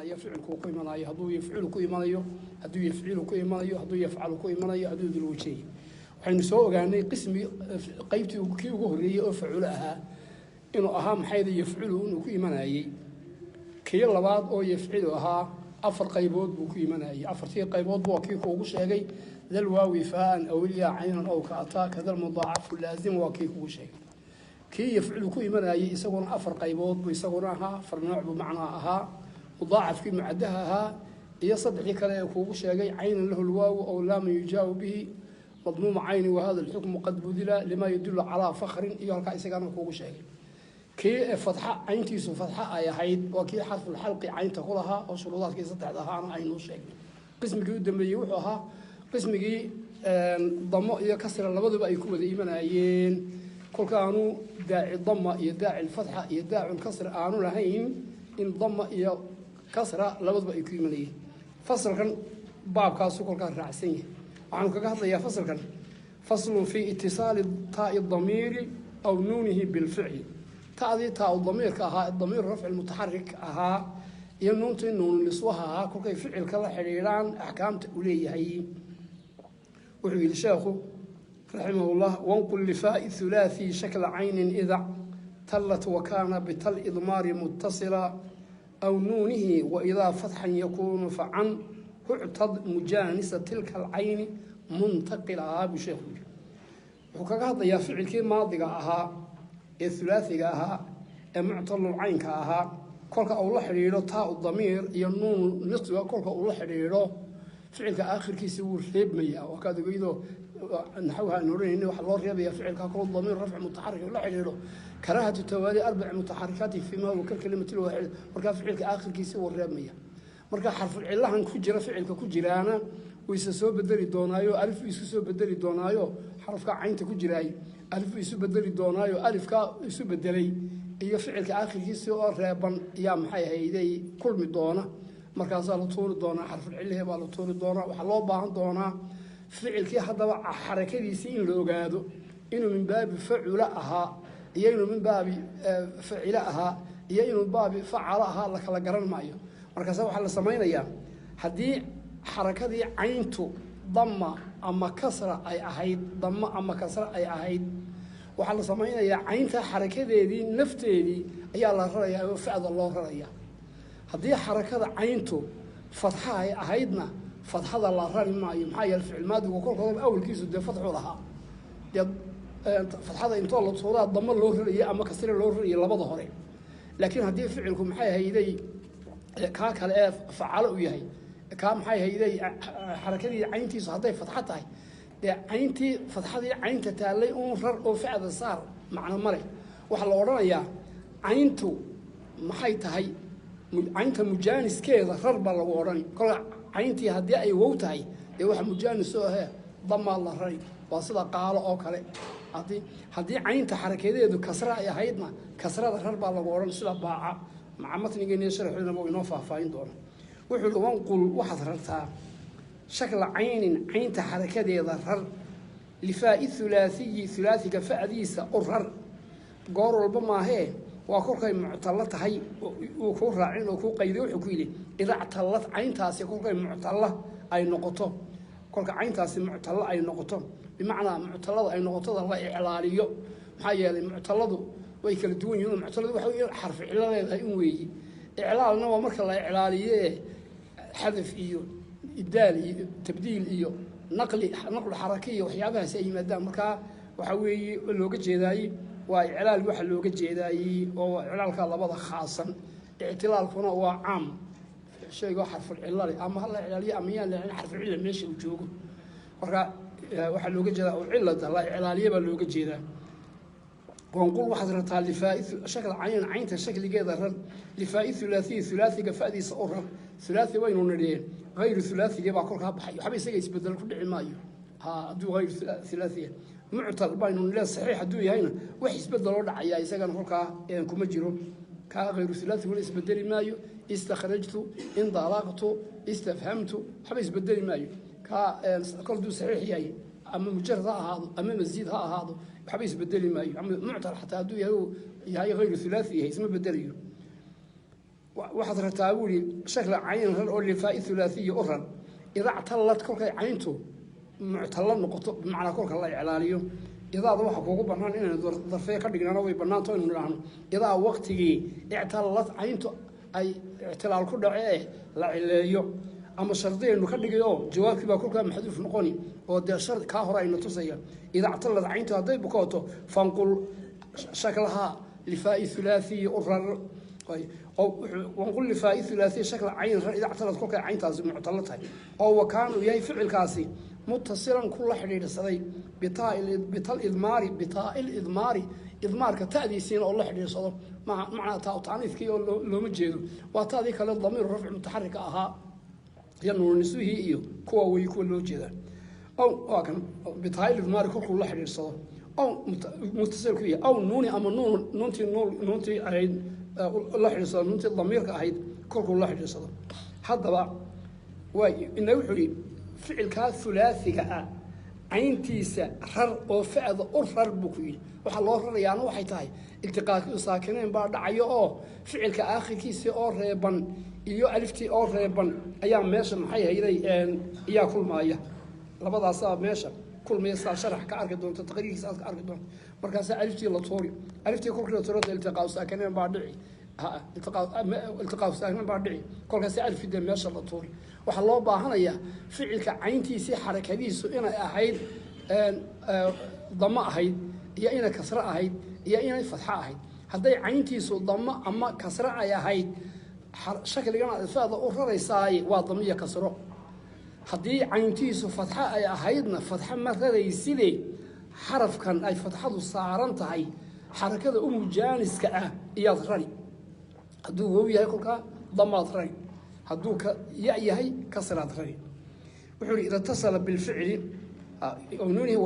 Imanaya ficilku ku imanayo, hadduu yafcilu ku imanayo, hadduu yafcilu ku imanayo, hadduu yafcalu ku imanayo, hadduu dulwajay. Waxaynu soo ogaanay qismi qaybtii kii ugu horreeyey oo faculo ahaa inuu ahaa maxayda yafcilu inuu ku imanayey. Kii labaad oo yafcilu ahaa afar qaybood buu ku imanayay. Afartii qaybood waa kii kuugu sheegay: dal waawi faaan awliya caynan ow ka ataa kadal mudaacafu laazim, waa kii kugu sheegay. Kii yafcilu ku imanayay isaguna afar qaybood buu isaguna ahaa, afar nooc buu macnaa ahaa: mudaacafkii mucadaha ahaa iyo saddexdii kale ee kuugu sheegay, caynan lahu lwaawu ow laaman yujaabu bihi madmuuma cayni wahada alxukmu qad budila lima yadulu calaa fakrin, iyo halkaa isagana kuugu sheegay. Kii fadxa cayntiisu fadxa ay ahayd waa kii xarfulxalqi caynta ku lahaa oo shuruudaadkii saddexda ahaana aynuu sheegnay. Qismigii u dambeeyey wuxuu ahaa qismigii damo iyo kasra labaduba ay ku wada imanayeen, kolkaanu daaci dama iyo daaci lfatxa iyo daacu lkasra aanu lahayn, in dama iyo kasra labaduba ay ku imanayeen. Fasalkan baabkaasu kolkaa raacsan yahay. Waxaanu kaga hadlayaa fasalkan faslun fii itisaali taai damiiri aw nuunihi bilficli. Ta'dii taa damiirka ahaa, damiiru rafci mutaxarik ahaa, iyo nuuntii nuunu niswaha ahaa kolkay ficilka la xidhiidhaan axkaamta uu leeyahay. Wuxuu yidhi sheekhu raximahullah: wanqul lifaai hulaathi shakla caynin idac tallat wakaana bital idmaari mutasila aw nuunihi waidaa fatxan yakuunu facan huctad mujaanisa tilka alcayni muntaqila buu sheekhu yidhi. Wuxuu kaga hadlayaa ficilkii maadiga ahaa ee hulaathiga ahaa ee muctalul caynka ahaa kolka uu la xidhiidho taa damiir iyo nuun niswa, kolka uu la xidhiidho ficilka aakhirkiisa wuu reebmayaa. Waa kaad ogeydo naxwaha aan odhanayna waxaa loo reebaya ficilka kol damiir rafci mutaxarik la xidhiidho karaahatu tawaali arbaci mutaxarikaati fiima huwa kalkalimati lwaaxida. Markaa ficilka aakhirkiisa wuu reebmaya. Marka xarful cillahan ku jira ficilka ku jiraana wuu isa soo bedeli doonaayo, alif isu soo bedeli doonaayo, xarafka caynta ku jiraay alif isu bedeli doonaayo, alifkaa isu bedelay iyo ficilka aakhirkiisi oo reeban yaa maxay hayday kulmi doona. Markaasaa la tuuri doonaa, xarful cillihii baa la tuuri doonaa. Waxaa loo baahan doonaa ficilkii haddaba xarakadiisii in la ogaado inuu min baabi facula ahaa iyo inuu min baabi facila ahaa iyo inuu baabi facala ahaa la kala garan maayo. Markaasa waxaa la samaynayaa haddii xarakadii cayntu dama ama kasra ay ahayd, dama ama kasra ay ahayd, waxaa la samaynayaa caynta xarakadeedii nafteedii ayaa la rarayaa oo facda loo rarayaa. Haddii xarakada cayntu fatxa ay ahaydna fatxada la rari maayo. Maxaa yeele ficil maadigu kolkoodaba awalkiisu dee fatxu lahaa, dee fatxada intoo la tuuraa damo loo rarayay ama kasre loo rarayay labada hore. Laakiin haddii ficilku maxay hayday kaa kale ee facalo u yahay, kaa maxay hayday xarakadii cayntiisu hadday fatxo tahay, dee cayntii fatxadii caynta taallay uun rar oo facda saar macno male. Waxaa la odhanayaa cayntu maxay tahay, caynta mujaaniskeeda rar baa lagu odhani. Kolka cayntii haddii ay wow tahay dee waxa mujaanis oo ahee damaa la rari, waa sida qaalo oo kale. Haddii caynta xarakadeedu kasra ay ahaydna kasrada rar baa lagu odhan, sida baaca. Maca matnigeena iyo sharxoodana inoo faahfaahin doona. Wuxuu yihi: wanqul, waxaad rartaa shakla caynin, caynta xarakadeeda rar, lifaai hulaathiyi, hulaathiga facdiisa u rar. Goor walba maahee, waa kolkay muctallo tahay uu kuu raacin oo kuu qayday. Wuxuu ku yidhi idactallad, cayntaasi kolkay muctalla ay noqoto, kolka cayntaasi muctallo ay noqoto, bimacnaa muctallada ay noqotoda la iclaaliyo. Maxaa yeelay muctalladu way kala duwan yihin. Muctalladu waxa wey xarfi cillo leedahay in weeyi. Iclaalna waa marka la iclaaliye xadaf iyo ibdaal iyo tabdiil iyo naqli, naqlu xaraki iyo waxyaabahaasi ay yimaadaan. Markaa waxaa weeye looga jeedaayey waa iclaal, waxa looga jeedaayey oo iclaalka labada khaasan, ictilaalkuna waa caam. Shaygo xarful cilla leh ama hala iclaaliyo ama yaan la xarful cilla meesha uu joogo. Marka waxaa looga jeedaa oo cilada la iclaaliye baa looga jeedaa. Wanqul, waxaad rartaa lifaai shakl cayn, caynta shakligeeda rar, lifaai hulaathiyi, hulaathiga fa'diisa u rar. Hulaathi waynu nidheen, hayru hulaathigii baa kolkaa baxay, waxba isaga isbedel ku dhici maayo hadduu hayru hulaathiya. Muctal baynu nidheen, saxiix hadduu yahayna wax isbedeloo dhacaya isagana kolkaa kuma jiro. Kaa hayru hulaathiguna isbedeli maayo. Istakhrajtu, indalaqtu, istafhamtu, waxba isbedeli maayo kaa kol hadduu saxiix yahay, ama mujarad ha ahaado ama masiid ha ahaado, waxba isbedeli maayo. Ama muctal xataa hadduu yahay hayru hulaathi yahay isma bedelayo. Waxaad rartaa buu yihi shakla cayn rar oo lifaa'i thulaathiyi u rar idaa ctallad, kolkay cayntu muctallo noqoto, bimacnaa kolka la iclaaliyo. Idaada waxaa kuugu bannaan inaynu darfee ka dhignaano, way bannaanto inaynu idhaahno idaa waqtigii ictallad cayntu ay ictilaal ku dhace eh la cileeyo, ama shardiyaynu ka dhigay oo jawaabkii baa kolkaa maxduuf noqoni oo dee shar kaa hore ayna tusaya. Idaa ctallad cayntu hadday bukooto, fanqul shaklahaa lifaa'i thulaathiyi u rar, wanqul lifaa'i thulaathiyi shakla cayn rar idaa ctallad kolkay cayntaasi muctallo tahay oo wakaanuu yahay ficilkaasi mutasilan ku la xidhiidhsaday bital idmaari, bitaa'il idmaari, idmaarka ta'diisiina oo la xidhiidhsado. Macnaa taa taaniifkii oo looma jeedo, waa ta'dii kale damiiru rafci mutaxarika ahaa iyo nuunisihii iyo kuwa wey kuwa loo jeedaa. Aw waa kan bitaa'il idmaari kolkuu la xidhiidhsado aw mutasil ku yahay aw nuuni ama nuun, nuuntii, nuun nuuntii ahayd la xidhiidhsado, nuuntii damiirka ahayd kolkuu la xidhiidhsado. Haddaba waay ina wuxuu yihi ficilkaa hulaasiga ah cayntiisa rar oo facda u rar buu ku yidhi. Waxaa loo rarayaana waxay tahay iltiqaaqi saakineyn baa dhacayo oo ficilka aakhirkiisii oo reeban iyo aliftii oo reeban ayaa meesha maxay hayday iyaa kulmaaya, labadaasaa meesha kulmaya, sidaa sharax ka arki doonto, taqriirkiisa aad ka arki doonto. Markaasaa aliftii la tuuri, aliftii kolkii la tuuro iltiqaau saakineyn baa dhici, iltiqaau saakineyn baa dhici, kolkaasi aliftii dee meesha la tuuri. Waxaa loo baahanayaa ficilka cayntiisii xarakadiisu inay ahayd damo ahayd iyo inay kasro ahayd iyo inay fatxo ahayd. Hadday cayntiisu damo ama kasro ay ahayd, shakligan aad fada u raraysaay waa damo iyo kasro. Haddii cayntiisu fatxo ay ahaydna fatxo ma rarayside, xarafkan ay fatxadu saaran tahay xarakada u mujaaniska ah iyaad rari. Hadduu wow yahay kolkaa damaad rari, hadduu ka ya yahay kasraad rari. Wuxuu yihi ida itasala bilficli nuunihi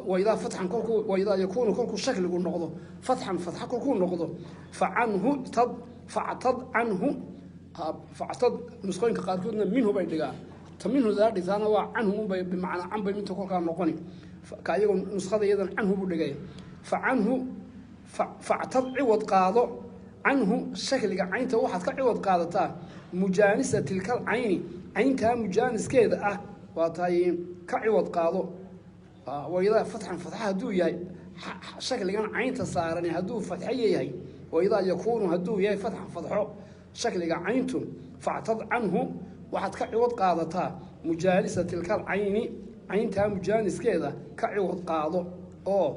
waidaa fatxan kolkuu waidaa yakuunu kolkuu shakligu noqdo fatxan, fatxa kolkuu noqdo, facanhu tad factad canhu factad. Nusqooyinka qaarkoodna minhu bay dhigaan, ta minhu daa dhigtaana waa canhu unbay bimacnaa can bay minta kolkaa noqoni, ka iyagoo nuskhada iyadan canhu buu dhigaya. Facanhu factad ciwad qaado, canhu shakliga caynta waxaad ka ciwad qaadataa mujaanisa tilkal cayni, cayntaa mujaaniskeeda ah waa tahay ka ciwad qaado. Waidaa fatxan fatxa hadduu yahay shakligan caynta saarani, hadduu fatxo yahay, waidaa yakuunu hadduu yahay fatxan fatxo shakliga cayntu, factad canhu waxaad ka ciwad qaadataa mujaalisa tilkal cayni, cayntaa mujaaniskeeda ka ciwad qaado oo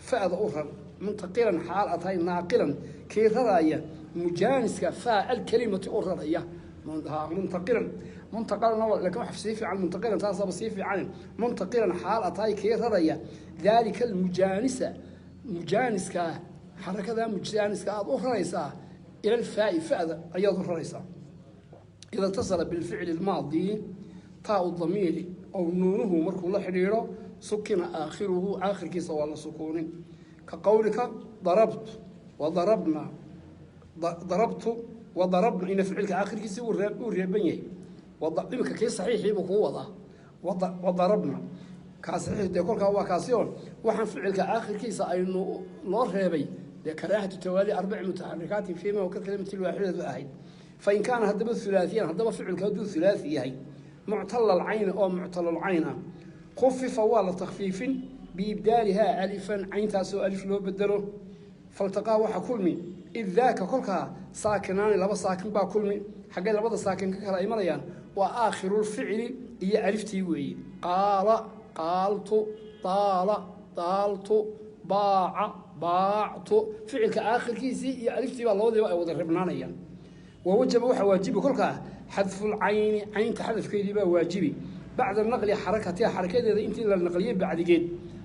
fa'da u rar, muntaqilan xaal a tahay naaqilan kii raraya mujaaniska faa alkelimati u raraya. Muntaqilan muntaqalana lakin waxa sii fiican muntaqilan, taasaba sii fiican. Muntaqilan xaal a tahay kii raraya daalika almujaanisa, mujaaniska xarakadaa mujaaniska aada u raraysaa ila alfaa'i, fa'da ayaad u raraysaa. Ida itasala bilficli almaadi taau damiiri ow nuunuhu markuu la xidhiidho, sukina aakhiruhu, aakhirkiisa waa la sukuunin, ka qowlika darabtu wadarabna, darabtu wadarabna. Ina ficilka aakhirkiisi uu reeban yahay, imika kii saxiixiibuu kuu wadaa. Wadarabna kaa saxiix dee kolkaa waa kaasi oo waxaan ficilka aakhirkiisa aynu loo reebay dee karaahatu tawaali arbaci mutaxarikaatin fiima ka kalimati waaxidatu ahayd. Fain kaana haddaba hulaathiyan, haddaba ficilku hadduu hulaathi yahay muctala alcayni oo muctalalcayn ah, khufifa waa la takfiifin biibdaalihaa alifan, cayntaasoo alif loo bedelo. Faltaqaa waxaa kulmi id daaka kolkaa saakinaani, laba saakin baa kulmi. Xaggay labada saakin ka kala imanayaan? Waa aakhirulficli iyo aliftii weeye. Qaala qaaltu, daala daaltu, baaca baactu, ficilka aakhirkiisii iyo aliftii baa labadiiba ay wada ribnaanayaan. Wawajaba waxaa waajibi kolkaa xadfulcayni, caynta xadafkeedii baa waajibi bacda naqli xarakatiha, xarakadeeda intii la naqliyey bacdigeed.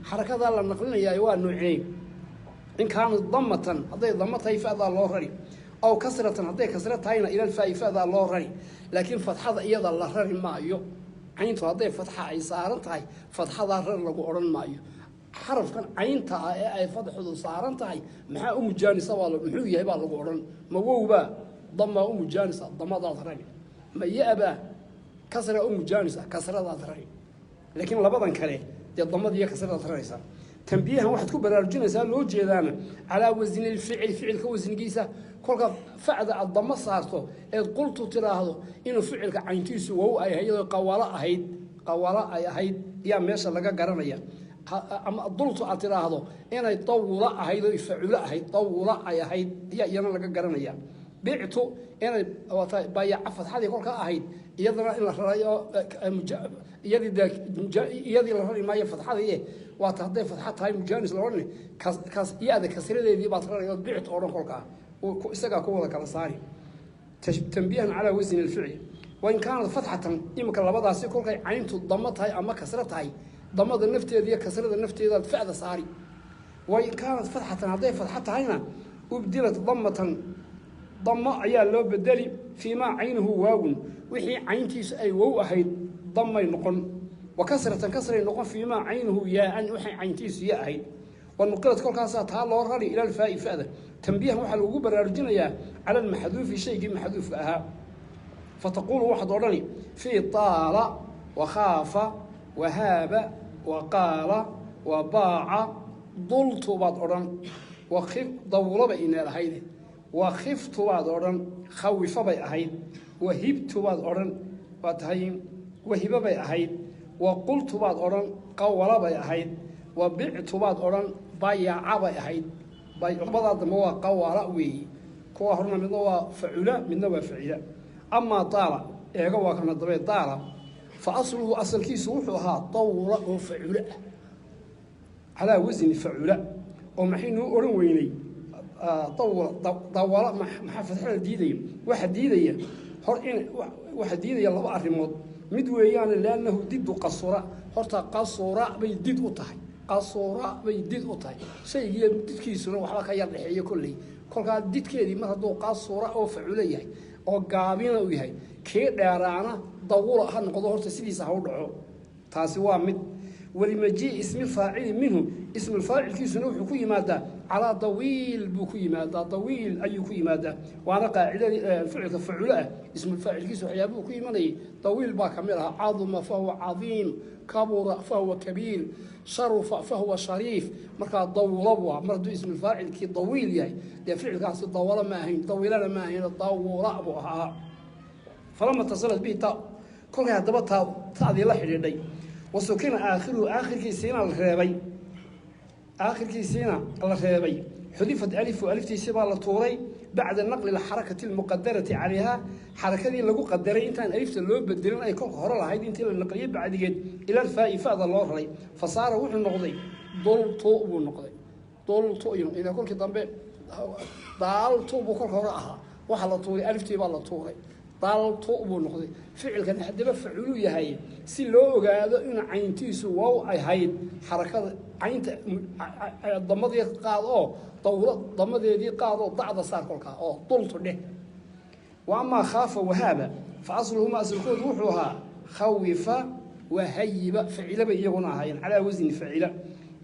Xarakadaa la naqlinayaa waa noocee? In kaanat damatan hadday damo tahay fadaa loo rari, aw kasratan hadday kasra tahayna ilalfaa'i fadaa loo rari, laakiin fatxada iyada la rari maayo. Cayntu hadday fatxa ay saaran tahay fatxadaa rar lagu odhan maayo. Xarafkan caynta ah ee ay fadxdu saaran tahay maxaa u mujaanisa baa muxuu yahay baa lagu odhan. Ma wowbaa damaa u mujaanisa, damadaad rari. Ma ya-baa kasra u mujaanisa, kasradaad rari. Laakiin labadan kale dee damadiiyo kasradaad raraysaa. Tambiihan waxaad ku baraarujinaysaa loo jeedaana calaa wasni lficil, ficilka wasnigiisa. Kolkaad facda aad damo saarto eed qultu tiraahdo inuu ficilka cayntiisu wow ay ahayd oo qawalo ahayd, qawalo ay ahayd yaa meesha laga garanaya. Ama dultu aad tiraahdo inay dawula ahayd oo faculo ahayd, dawula ay ahayd yaa iyana laga garanaya. Bictu inay bayaca fatxadii kolka ahayd, iyadana in la raray oo iyadii dee iyadii la rari maayo fatxadii, waata hadday fatxa tahay mujaanis la odhan kas ya-da kasradeedii baad raray oo bictu oo dhan kolkaa isagaa ku wada kala saari. Tanbiihan calaa wasni alficli wain kaanat fatxatan. Imika labadaasi kolkay cayntu damo tahay ama kasro tahay, damada nafteeda iyo kasrada nafteedaad facda saari. Wain kaanat fatxatan, hadday fatxa tahayna, ubdilat damatan, damo ayaa loo bedeli. Fii maa caynuhu waawun, wixii cayntiisu ay wow ahayd damay noqon. Wa kasratan, kasray noqon. Fii maa caynuhu yaaan, waxay cayntiisu ya ahayd. Wa nuqilad, kolkaasaa taa loo rari ila alfaai fada. Tambiihan waxaa lagugu baraarujinayaa cala almaxduufi, shaygii maxduufka ahaa. Fataquulu waxaad odhani fii taala wa khaafa wa haaba wa qaala wa baaca dultu baad odhan, dawlo bay ineel ahayd. Wa khiftu baad odhan, khawifa bay ahayd. Wa hibtu baad odhan, waa tahay wahiba bay ahayd. Wa qultu baad odhan, qawala bay ahayd. Wa bictu baad odhan, bayaca bay ahayd. Labadaa dambe waa qawala weeyi, kuwa horena midna waa facula, midna waa facila. Amaa daala eega, waa kana dabee daala, fa asluhu asalkiisu wuxuu ahaa dawla oo facula ah, calaa wasni facula. Oo maxaynuu odhan weynay dawla dawala? Maxaa fatxada diidaya? Waxa diidaya hor in waxa diidaya laba arrimood. Mid weeyaane, liannahu didu qasura. Horta qasura bay did u tahay, qasura bay did u tahay. Shaygiiyo didkiisuna waxba ka yar dhexeeyo kolley. Kolkaa didkeedii mar hadduu qasura oo faculo yahay oo gaabina uu yahay, kii dheeraana dawula ha noqdo, horta sidiisa ha u dhaco. Taasi waa mid. Walimajii ismi faacili minhu, ismulfaacilkiisuna wuxuu ku yimaadaa calaa dawiil buu ku yimaadaa, dawiil ayuu ku yimaadaa. Waana qaacidadii ficilka faculo ah ismulfaacilkiisu waxyaabuhu ku imanayay dawiil baa ka mid ahaa. Caduma fahuwa cadiim, kabura fahuwa kabiir, sharufa fahuwa shariif. Markaa dawlo buu ahaa. Mar hadduu ismulfaacilkii dawiil yahay, dee ficilkaasi dawalo ma ahayn, dawiilana ma ahayn, dawula buu ahaa. Falama tasalat bihi taa, kolkay haddaba taa ta'dii la xidhiidhay, wasukina aakhiruhu, aakhirkiisiina la reebay, aakhirkiisiina la reebay. Xudifat alifu, aliftiisii baa la tuuray. Bacda naqli alxarakati almuqadarati calayha, xarakadii lagu qadaray intaan alifta loo bedelin ay kolka hore lahayd, intii la naqliyey bacdigeed ila alfaa'i fa'da loo raray. Fa saara wuxuu noqday dultu buu noqday, dultu ila kolkii dambe daaltu buu kolka hore ahaa. Waxaa la tuuray aliftii baa la tuuray, daaltu buu noqday ficilkan. Haddaba faculuu yahay, si loo ogaado in cayntiisu wow ahayd, xarakada caynta damadii qaad oo dawlo damadeedii qaad oo dacda saar kolkaa oo dultu dheh. Wa amaa khaafa wahaaba fa asluhuma, asalkoodu wuxuu ahaa khawifa wahayiba, facila bay iyaguna ahaayeen calaa wasni facila.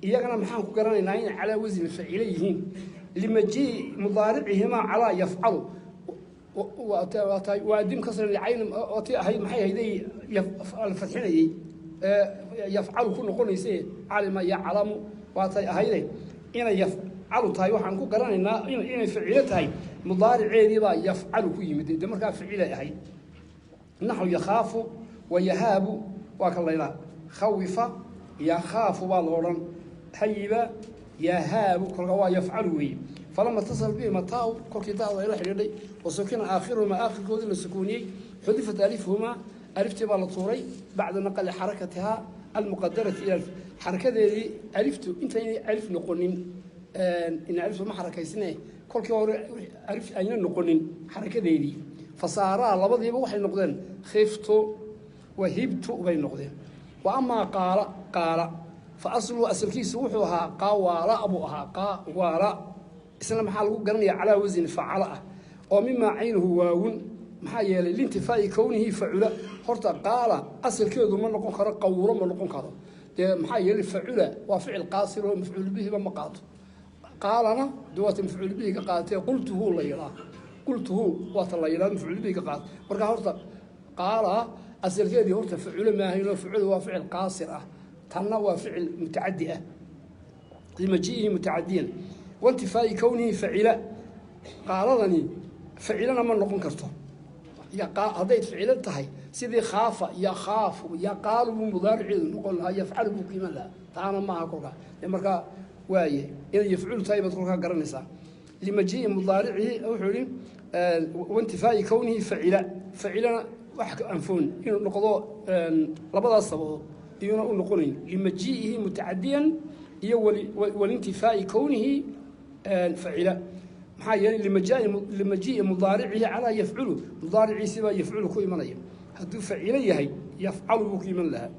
Iyagana maxaan ku garanaynaa inay calaa wasni facila yihiin? Limajii mudaaricihimaa calaa yafcalu waadim kasra licayn tii ahayd, maxay ahayday la fadxinayey yafcalu ku noqonaysa, calima yaclamu waatay ahayde. Inay yafcalu tahay waxaan ku garanaynaa inay ficilo tahay, mudaariceedii baa yafcalu ku yimid, de markaa ficilay ahayd. Naxu yakhaafu wa yahaabu waa ka laylaa, khawifa yakhaafu baa la odhan, hayiba yahaabu, kolka waa yafcalu weeye. Falama itasal bihi mataaw, kolkii daada ay la xidhiidhay, wasukina aakhiruhumaa, aakhirkoodii la sukuuniyey, xudifat alifuhumaa, aliftii baa la tuuray. Bacda naqli xarakatihaa almuqadarati ila xarakadeedii, aliftu intaynay alif noqonin, in aliftu ma xarakaysne, kolkii hore alif ayna noqonin xarakadeedii. Fasaaraa labadiiba waxay noqdeen khiftu wahibtu bay noqdeen. Wa amaa qaala, qaala fa asluhu, asalkiisu wuxuu ahaa qawaala buu ahaa, qawaala. Isna maxaa lagu garanaya? Calaa wasni facala ah oo mimaa caynuhu waawun. Maxaa yeelay lintifaa'i kownihi facula. Horta qaala asalkeedu ma noqon karo qawuro, ma noqon karo dee. Maxaa yeelay facula waa ficil qaasir oo mafcuul bihiba ma qaato. Qaalana de waata mafcuul bihi ka qaadatee, qultuhu la yidhaa, qultuhu waata la yidhaa mafcuul bihi ka qaata. Marka horta qaala asalkeedii horta faculo maahaynoo, faculu waa ficil qaasir ah, tanna waa ficil mutacadi ah limajiihi mutacadiyan waintifaa'i kownihi facila. Qaaladani facilana ma noqon karto. Hadday ficilo tahay, sidii khaafa yakhaafu yaqaalu buu mudaariceedu noqon lahaa, yafcalu buu ku iman lahaa. Taana maaha kolkaa. Dee markaa waaye inay yafculu tahay baad kolkaa garanaysaa. Limajii'i mudaaricihi, wuxuu yihi, waintifaa'i kownihi facila, facilana wax ka anfoon inuu noqdo labadaas sababood iyuuna u noqonayn, limajii'ihi mutacadiyan iyo walintifaa'i kownihi facila. Maxaa yeelay, limajii'i mudaaricihi calaa yafculu, mudaariciisi baa yafculu ku imanaya. Hadduu facilo yahay, yafcalu buu ku iman lahaa,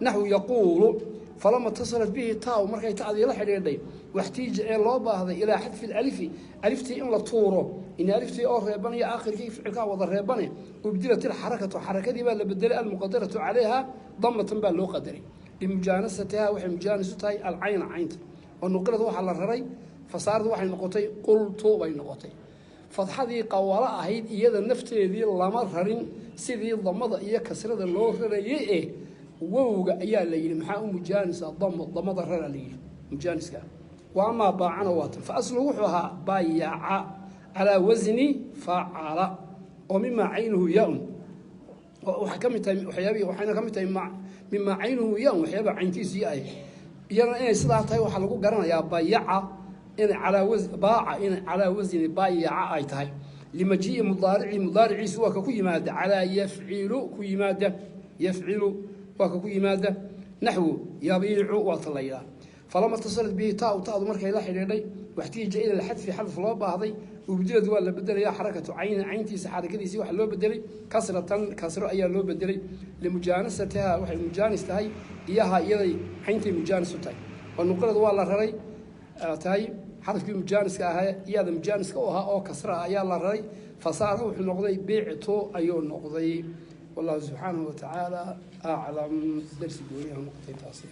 naxwu yaquulu. Falama itasalat bihi taaw, markay ta'dii la xidhiidhay, waxtiija ee loo baahday ilaa xadfi alalifi, aliftii in la tuuro, in aliftii oo reebanaya aakhirkii ficilkaa wada reebane, ubdilat ilxarakatu, xarakadii baa la bedelay, almuqadaratu calayha damatan baa loo qadaray, limujaanasatiha, waxay mujaanisu tahay alcayna, caynta. Oo nuqilad waxaa la raray, fasaaradu waxay noqotay qultu bay noqotay. Fadxadii qawalo ahayd iyada nafteedii lama rarin sidii damada iyo kasrada loo rarayay eh wowga ayaa la yidhi maxaa u mujaanisa damo, damada rara la yidhi mujaaniska. Wa amaa baacana waatan, fa asluhu wuxuu ahaa bayaca calaa wasni facala oo mimaa caynuhu yaa-un. Waxay ka mid tahay waxyaabihi, waxayna ka mid tahay mimaa caynuhu yaa-un, waxyaabaha cayntiisu ya-ay. Iyadana inay sidaa tahay waxaa lagu garanayaa bayaca inay calaa was baaca inay calaa wasni bayaca ay tahay, limajii'i mudaarici, mudaariciisu waa ka ku yimaada calaa yafcilu ku yimaada, yafcilu waa ka ku yimaada, naxwu yabiicu waa ta la yidhaha. Falama itasalat bihi taa, taadu markay la xidhiidhay, waxtiija ila alxadfi, xadf loo baahday, ubdilad waa la bedelaya xarakatu cayni, cayntiisa xarakadiisii waxaa loo bedelay kasratan, kasro ayaa loo bedelay, limujaanasatiha, waxay mujaanis tahay iyaha, iyaday cayntay mujaanis u tahay. Oo nuqilad waa la raray tahay xarafkii mujaaniska ahaa, iyada mujaaniska u ahaa oo kasra ah ayaa la raray. Fasaara wuxuu noqday bictu ayuu noqday. Wallahu subxaanahu watacaala aclam. Darsi gooniyaha noqotay taasi.